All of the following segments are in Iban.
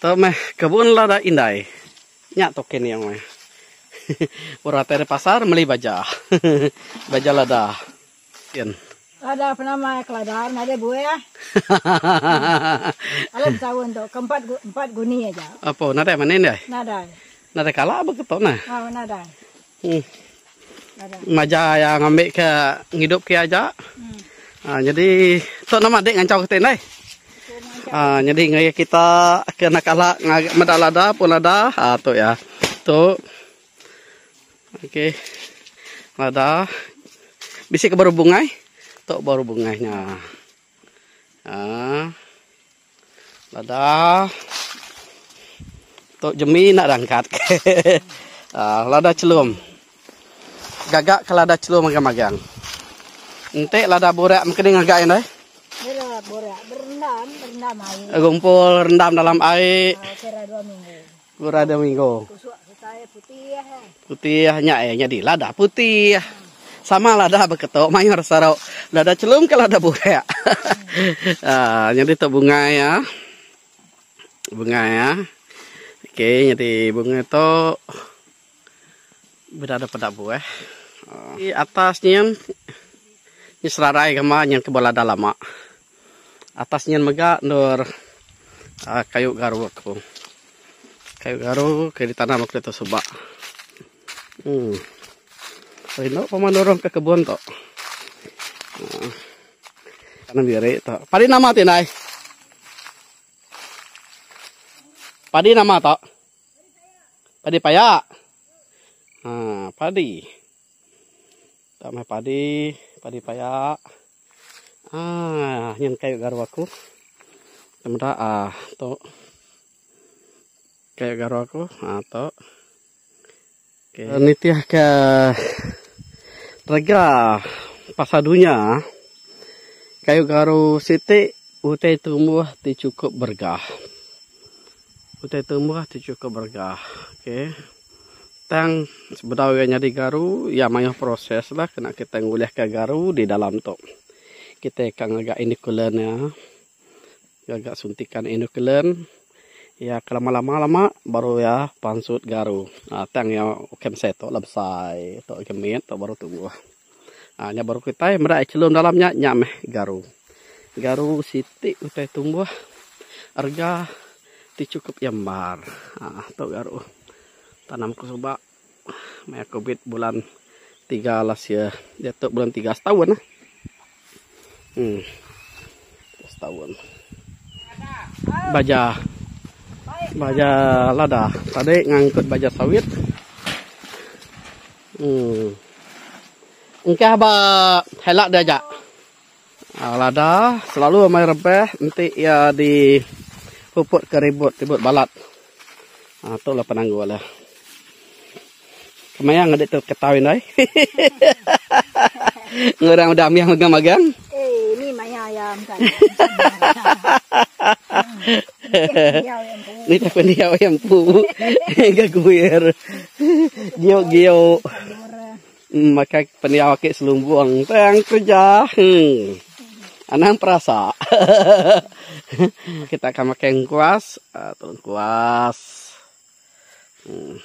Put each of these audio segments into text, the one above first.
Tu meh kebun lada indai. Nya token iya meh. Orang atai ari pasar meli baja. Baja lada. Yen. Lada penama kelada nadai buah. Alai betaun tu ke empat empat guni aja. Apo nadai manin deh. Nadai. Nadai kala beketu neh. Oh nadai. Hmm. Maja iya ngambi ke ngidup ke aja. Hmm. Ha, jadi tu nama dik ngancau kita indai. Ha, jadi ngai kita ke nak kala meda lada pun lada. Ha, tu ya. Tu. Okey. Lada. Bisi ke baru bungai? Tu baru bungainya. Ha. Lada. Tu jemi nak rangkat. Ah, lada chelum. Gaga ke lada chelum magang-magang. Enti lada burak mengkeni ngaga indai. Lada burak berendam, berendam air. Gumpul rendam dalam air. Ah, kira 2 minggu. Kira 2 minggu. Tusuk serta putih. Putih nya eh nyadi lada putih. Sama lada beketu mayuh resa lada chelum ke lada burak. Ah nyadi tu bungai ya. Bungai ya. Okey nyadi bungai tu beda da peda buah. Di atas nyin nyi serarai gama nyin ke lada lama. Atas nyin mega endur aaa kayu garu aku. Kayu garu ke ditanam aku ditu suba. Uhh rindu pama nurung ke kebun tu. Uhh tanam diri tu. Padi nama ti indai? Padi nama tu? Padi paya. Haa padi. Tu meh padi, padi paya. Aaa nyen kayu garu aku. Meda aaa tu kayu garu aku haa tu. Okay. Nitih ke rega pasar dunya kayu garu siti utai tumbuh ti chukup berega. Utai tumbuh ti chukup berega. Okay. Tang sebedau iya nyadi garu, iya mayuh proses lah kena kitai ngulihka garu di dalam tu. Kitai ka ngaga inoculant iya, ngaga suntikan inoculant, iya ke lama-lama lama baru iya pansut garu. Aaa tang iya ukai mesai tu lah besai, tu agi mit tu baru tumbuh. Aaa nya baru kitai meda chelum dalam nya, nya meh garu. Garu siti utai tumbuh rega ti chukup iya mar. Aaa tu garu. Tanam ku suba maya covid bulan tiga last year diatu bulan tiga setaun lah uhh setaun baja baja lada tadi ngangkut baja sawit uhh engkah ba helak dia aja lada selalu amai rebah enti iya di puput ke ribut ribut balat. Ha tu lah penanggul iya. Kemaya ngedi tu ketau indai. Ngurang udah amih magang-magang. Eh, ni maya ayam kan. Ni tak pendiau ayam pu. Gaguir. Gio-gio. Makai pendiau aki selumbung tang kerja. Hmm. Anang perasa. Kita akan makai engkuas, uh, tu engkuas. Hmm.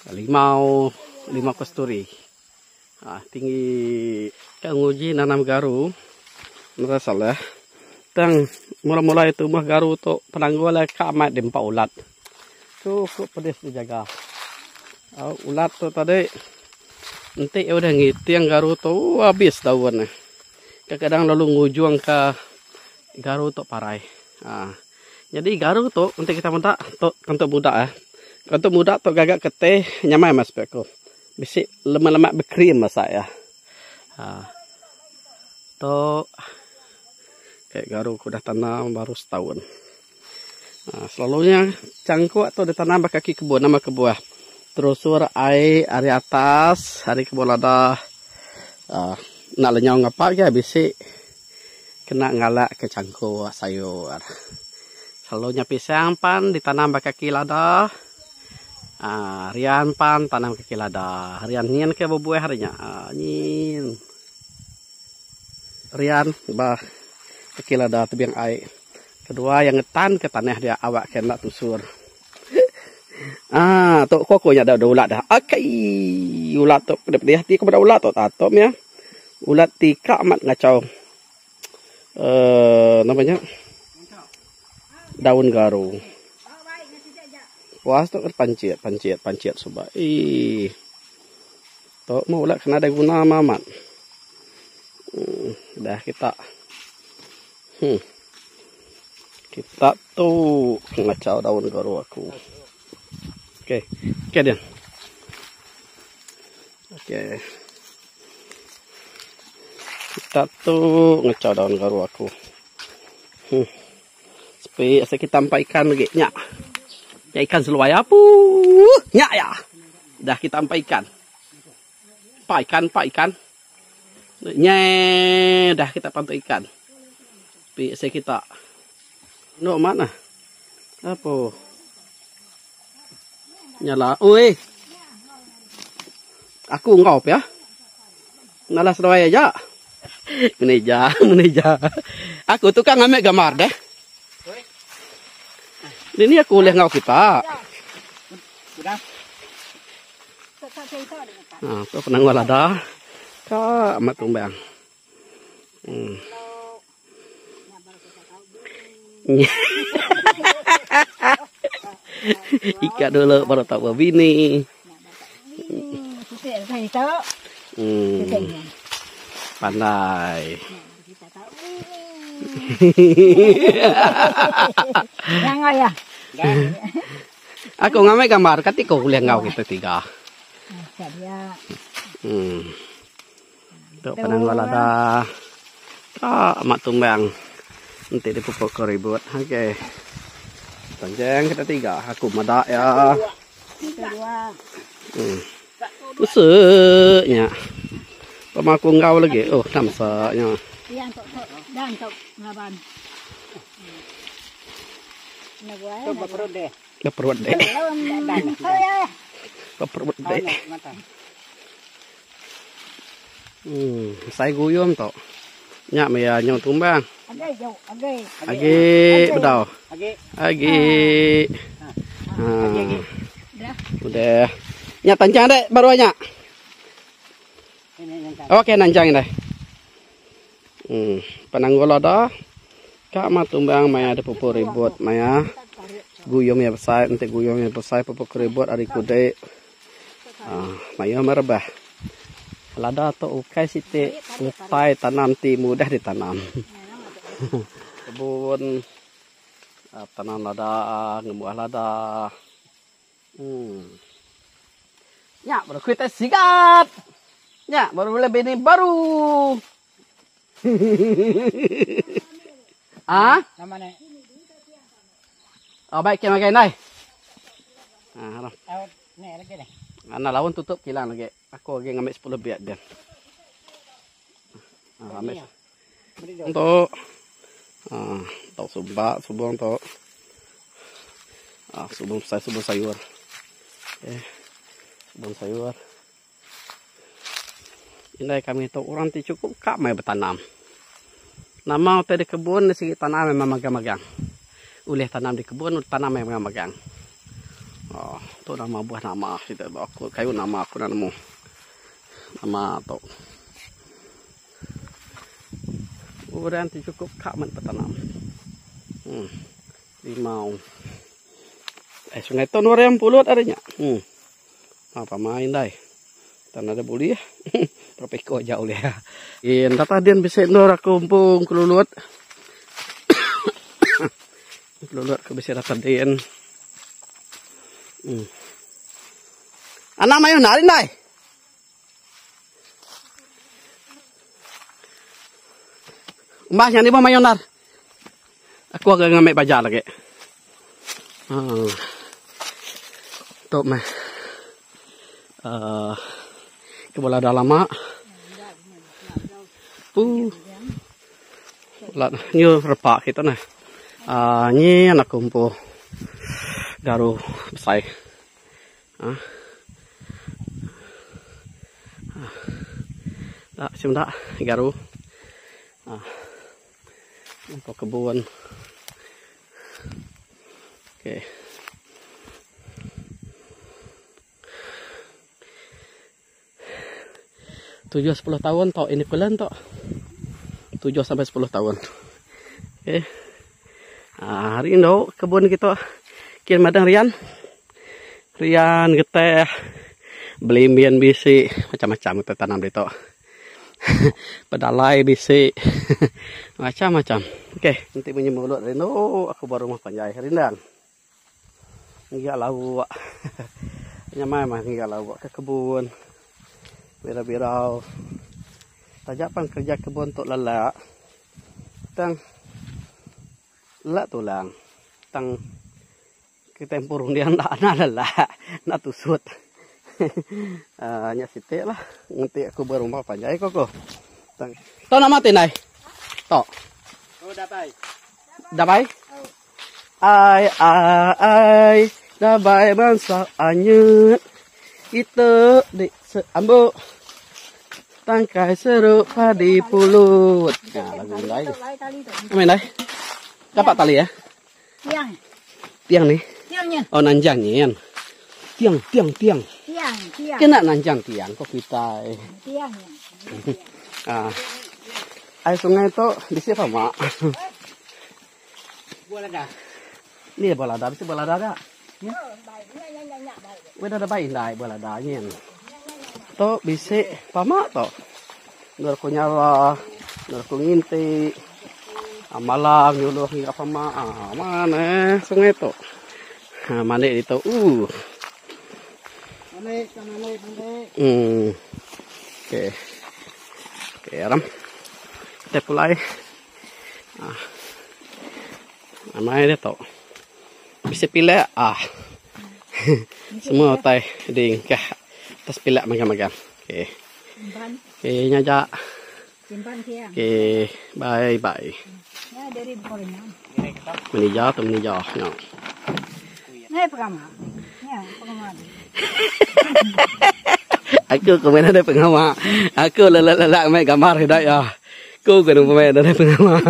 Limau, limau kasturi. Ah, tinggi ka nguji nanam garu. Enda salah. Tang mula-mula itu mah garu tu penanggul ka amat diempa ulat. Cukup pedis dijaga. Au ulat tu tadi enti udah ngiting garu tu habis daun ne. Kadang-kadang lalu ngujung ka garu tu parai. Ha. Jadi garu tu enti kita meda tu kantu muda eh. Kantu muda tu gaga ke teh nyamai mas pek ku. Bisi lemak-lemak bekrim masak iya. Ha. Tu kayak garu ku udah tanam baru setahun. Ha, selalunya cangkuk tu ditanam ba kaki kebun nama kebuah. Terusur ai ari atas, ari kebun lada. Ha, enda lenyau ngapa ga bisi kena ngalak ke cangkuk sayur. Selalunya pisang pan ditanam ba kaki lada. Ha, rian pan tanam kaki lada. Rian nyin ke bebuah ari nya. Ha, nyin. Rian ba kaki lada tebing ai. Kedua iya ngetan ke tanah dia awak ke enda tusur. Ah tu ko aku nya dah ulat dah. Akaii ulat tu pedih pedih ati aku meda ulat tu. Ah tu mih ulat ti ka amat ngachau uhh nama nya daun garu. Puas tu pancit pancit pancit suba eii. Tu meh ulat ke nadai guna amat amat. Uhh dah kita. Huh. Kita tu ngachau daun garu aku. Okey. Okey din. Okey. Kita tu ngachau daun garu aku. Huh. Sepi asai kita empa ikan lagi nya. Nya ikan seluai apu. Nya ya. Dah kita empa ikan. Empa ikan, empa ikan. Nya dah kita pantu ikan. Pi asai kita. Endo amat nah. Apo. Nyala. Oi. Aku enggau pia. Ngalah seduai aja. Meneja, meneja. Aku tukang ambil gambar deh. Dini aku ulih enggau kita. Ha, tu penangguh lada. Ka amat tumbang. Hmm. Ikat dulu baru tau berbini. Hmm. Pandai. Aku ngamai gambar kati ko ulih enggau kita tiga. Hmm. Tu penanggul lada. Ka amat tumbang. Enti dipupuk ke ribut. Okey. Tanjeng kita tiga. Aku meda ya. Hmm. Mesek nya. Pama aku enggau lagi. Oh, dah mesek nya. Beperut deh. Beperut deh. Hmm, sai guyum tu. Nya meh iya nyau tumbang. Agi bedau. Agi. Ha. Udah. Nya tancang dek baru nya. Okey nancang deh. Hmm, penanggul ada. Ka mah tumbang maya ada pupu ribut maya guyum iya besai enti guyum iya besai pupu ribut ari kudi. Aaa mayuh meh rebah. Lada tu ukai siti utai tanam ti mudah ditanam. Kebun aaa tanam lada ngembuah lada uhh. Nya baru kitai sigat. Nya baru bulih bini baru. Aaa. Oh baik ke magai indai. Ha Ana laun tutup kilang lagi. Aku agi ngambi 10 biak din. Ha ambil. Tu. Ha tok subak subung tu. Ha subung besai subung sayur. Okey. Subung sayur. Indai kami tu orang ti chukup ka meh betanam. Nama utai di kebun sigi tanam memang magang-magang. Ulih tanam di kebun tanam meh magang-magang. Oh tu nama buah nama sida tu aku kayu nama aku enda nemu. Nama tu. Orang ti chukup ka meh betanam. Uhh limau. Eh sungai tu orang pulut ari nya. Uhh. Pama indai. Tan ada bulih. Berapa ekor aja ulih. In tata din bisi endur aku empu kelulut. Kelulut ke bisi rata din. Hmm. Anak mayuh nak indai. Mbah nya ni bah mayuh nar. Aku agak ngambil baja lagi. Hmm. Tu meh. Uh, ke bola dah lama. Lat nyu repa kita nah. Uh, nyi anak kumpu garu besai. Ah. Ah. Tak, dak garu. Ah. Nampak kebun. Okey. Tujuh sepuluh taun tok ini pulan tok. Tujuh sampai sepuluh taun. Okey. Ah, hari endo kebun kita kin madang rian. Rian geteh belimbing bisi macam-macam kita tanam ditu. Pedalai bisi macam-macam. Okey, enti munyi mulut rindu aku ba rumah panjai rindang. Ngiga lauk. Nyamai mah ngiga lauk ke kebun. Birau-birau. Taja pan kerja kebun tu lelak tang lelak tulang tang Kitai empu runding enda enda lelak enda tusut uhh nya siti lah ngenti aku berumah panjai ko ku. Tok nama ti indai? Tok. Dabai. Dabai? Ai ai ai dabai bansa anyut itu di seambu tangkai seru padi pulut. Nah, lagu indai. Nama indai? Dapat tali ya? Tiang. Tiang ni? Tiangnya. Oh nanjang nyin. Tiang, tiang, tiang. Tiang, tiang. Kena nanjang tiang ko kitai. Tiang. Ah. Ai sungai tu bisi apa mak? Buah lada. Ni buah lada, bisi buah lada dak? Ya. Oh, baik. Nya nya nya nya baik. Weh dah baik indai buah lada nyin. Tu bisi pama tu. Endur ku nyara, endur ku nginti. Malam nyuluh ngira pama. Mana sungai tu. Ha mandi ditu. Uh. Mandi, mandi, mandi. Hmm. Okey. Okey, aram. Kita pulai. Ah. Amai dia tu. Bisi pilek ah. Semua utai diingkah atas pilek magang-magang. Okey. Okey, nya aja. Okey, bye bye. Menija tu menija nya. Aku komen ada pengawa. Aku lelak-lelak mai gambar sida iya. Ku ke nemu mai nadai pengawa.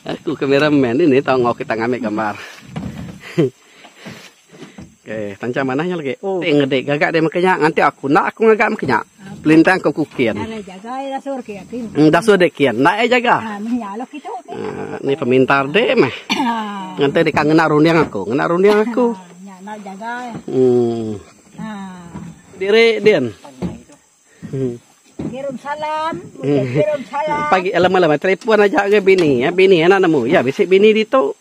Aku kameraman ini tau enggau kita ngambi gambar. Okey, tanca manah nya lagi. Oh, ngedi gaga dia maka nya nganti aku enda aku ngaga maka nya. Pelintang ko kukin. Dasur dek kian, enda iya jaga. Ni pemintar dek meh. Nganti deka ngena runding aku, ngena runding aku. Hmm. Diri din. Kirim salam, kirim salam. Pagi lama-lama telefon aja ke bini, ya bini anak nemu. Ya bisi bini ditu.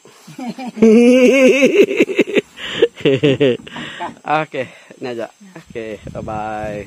Okey, ni aja. Okey, bye bye.